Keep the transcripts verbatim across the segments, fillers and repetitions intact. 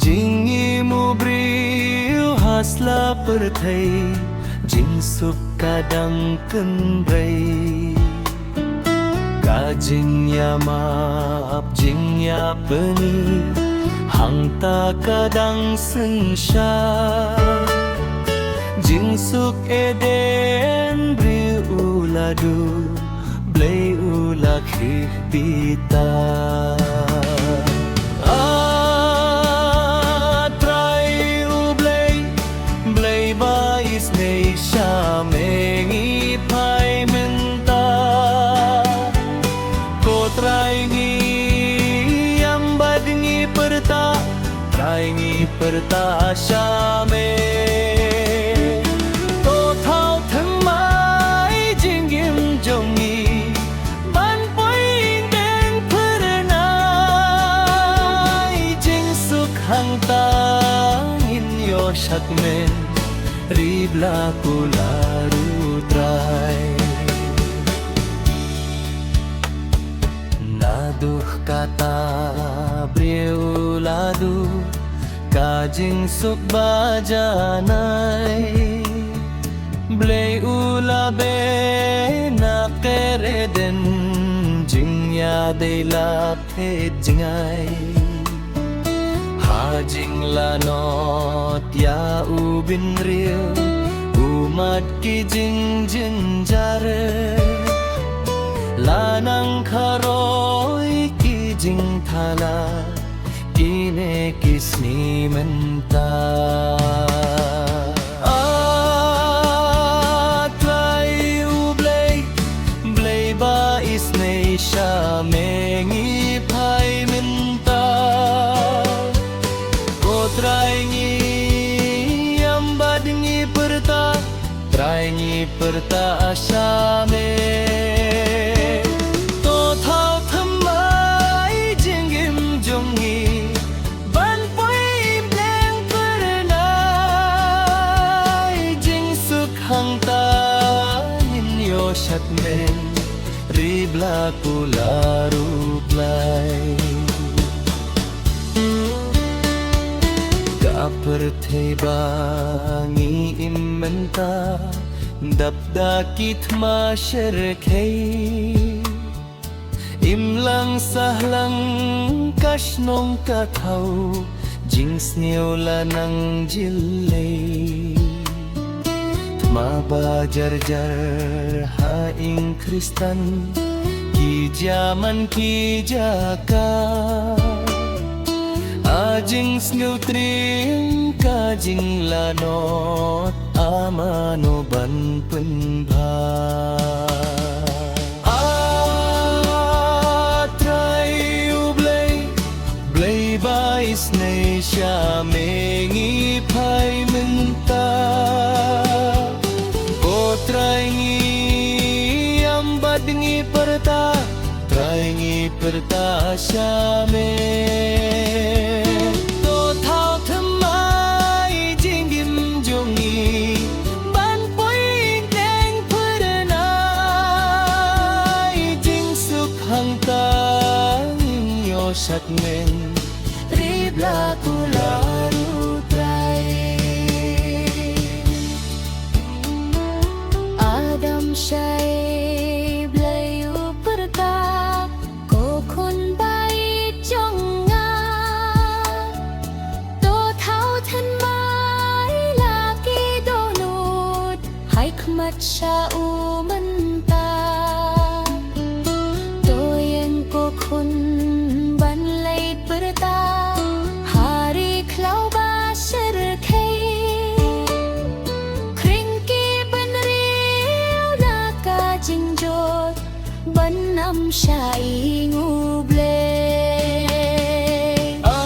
Jingim u briew ha sla pyrthei, jingsuk ka dang kynrei. Ka jingïamap jingïapyni, hangta ka dang synshar. Jingsuk Eden briew u la duh, Blei u la khih bita. A Trai u Blei, Blei ba isynei sha me ngi phai mynta. Ko Trai ngi ïam bad ngi pyrta, Trai ngi pyrta sha me. To thaw thymmai jingim jong ngi ban poi ïing deng phyrnai, jingsuk hangta ngin ïoh shakmen, ri bla kular u Trai. Naduh kata briew u la duh ka jingsuk ba janai. Blei u la beh na kher Eden, jingïadei la phet jngai. Ha jinglanot ïa u bynriew, u mad ki jingjynjar. La nang kharoi ki jingthala, kine ki sngi mynta. A Trai u Blei, Blei ba isynei sha me ngi phai mynta. Ko Trai ngi ïam bad ngi pyrta, Trai ngi pyrta sha me. To thaw thymmai jingim jong ngi ban poi ïing deng phyrnai, jingsuk hangta ngin ïoh shakmen, ri bla kular u Blei. Ka pyrthei ba ngi im mynta dap da ki thma shyrkhei. Imlang sahlang ka shnong ka thaw, jingsniew la nang jyllei. Thma ba jar jar ha ïing Khristan, ki jia man ki jaka. A jingsngewtring ka jinglanot, a mano ban pynbha. A Trai u Blei, Blei ba isynei sha me ngi phai mynta. Ko Trai ngi ïam bad ngi pyrta, Trai ngi pyrta sha me. To thaw thymmai jingim jong ngi ban poi ïing deng phyrnai, jingsuk hangta ngin ïoh shakmen, ri bla kular u Trai. Adam Shai Blei u pyrta, ko khun baieit jong nga, to thaw thymmai la ki dohnud, hai khmat sha u mynta. To ïeng ko khun ban leit pyrta ha ri khlaw ba shyrkhei. Khring ki bynriew na ka jingjot ban ym shah ïing u Blei. A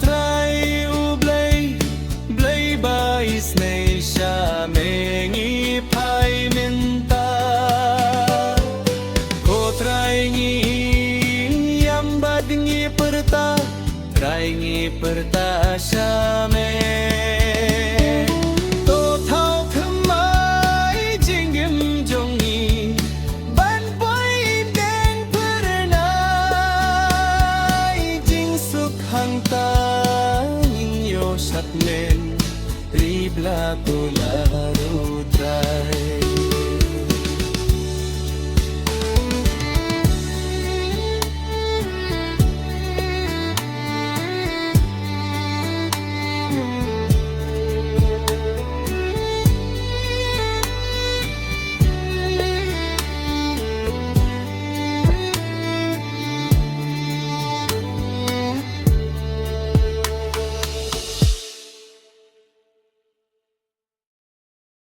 Trai u Blei, Blei ba isynei sha me ngi phai mynta. Ko Trai ngi ïam bad ngi pyrta, Trai ngi pyrta sha me.